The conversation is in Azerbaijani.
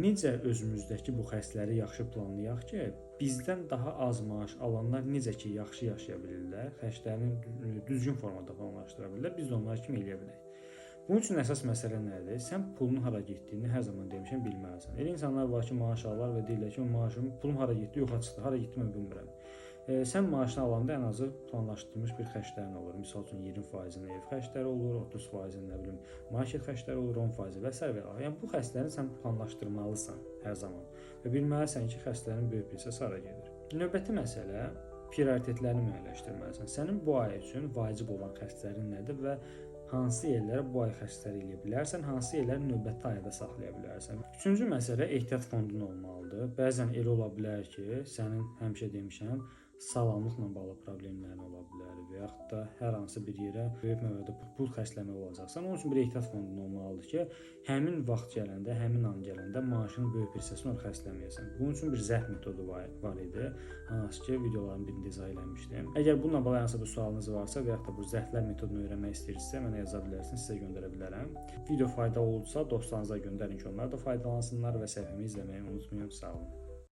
Necə özümüzdəki bu xərcləri yaxşı planlayaq ki, bizdən daha az maaş alanlar necə ki yaxşı yaşaya bilirlər, xərclərini düzgün formada planlaşdıra bilirlər, biz də onlar kimi eləyə bilərik. Bunun üçün əsas məsələ nədir? Sən pulun hara getdiyini hər zaman demişəm, bilməlisən. Elə insanlar var ki, maaş alırlar və deyirlər ki, maaşım, pulum hara getdi, yoxa çıxdı, hara getdi mən bilmirəm. Sən maaşını alanda ən azı planlaşdırılmış bir xərclərin olur. Misal üçün 20%-ni ev xərcləri olur, 30%-ni nə bilim market xərcləri olur, 10% və sair və ilaxır. Yəni bu xərcləri sən planlaşdırmalısan hər zaman və bilməlisən ki, xərclərin böyük bir hissəsi hara gedir. Növbəti məsələ prioritetlərini müəyyənləşdirməlisən. Sənin bu ay üçün vacib olan xərclərin nədir və hansı yerlərə bu ay xərcləri eləyə bilərsən, hansı yerləri növbəti ayda saxlaya bilərsən. Üçüncü məsələ ehtiyat fondun olmalıdır. Bəzən elə ola bilər ki, sənin həmişə demişəm, sağlamlıqla bağlı problemlərin ola bilər və yaxud da hər hansı bir yerə böyük məbləğdə pul xərcləməli olacaqsan. Onun üçün bir ehtiyat fondun olmalıdır ki, həmin vaxt gələndə, həmin an gələndə maaşının böyük bir hissəsini ora xərcləməyəsən. Bunun üçün bir zərf metodu var idi, hansı ki videoların birində izah eləmişdim. Əgər bununla bağlı hansısa bir sualınız varsa və yaxud da bu zərflər metodunu öyrənmək istəyirsinizsə, mənə yaza bilərsiniz, sizə göndərə bilərəm. Video faydalı olursa dostlarınıza göndərin ki, onlar da faydalansınlar və səhifəmi izləməyi unutmayın. Sağ olun.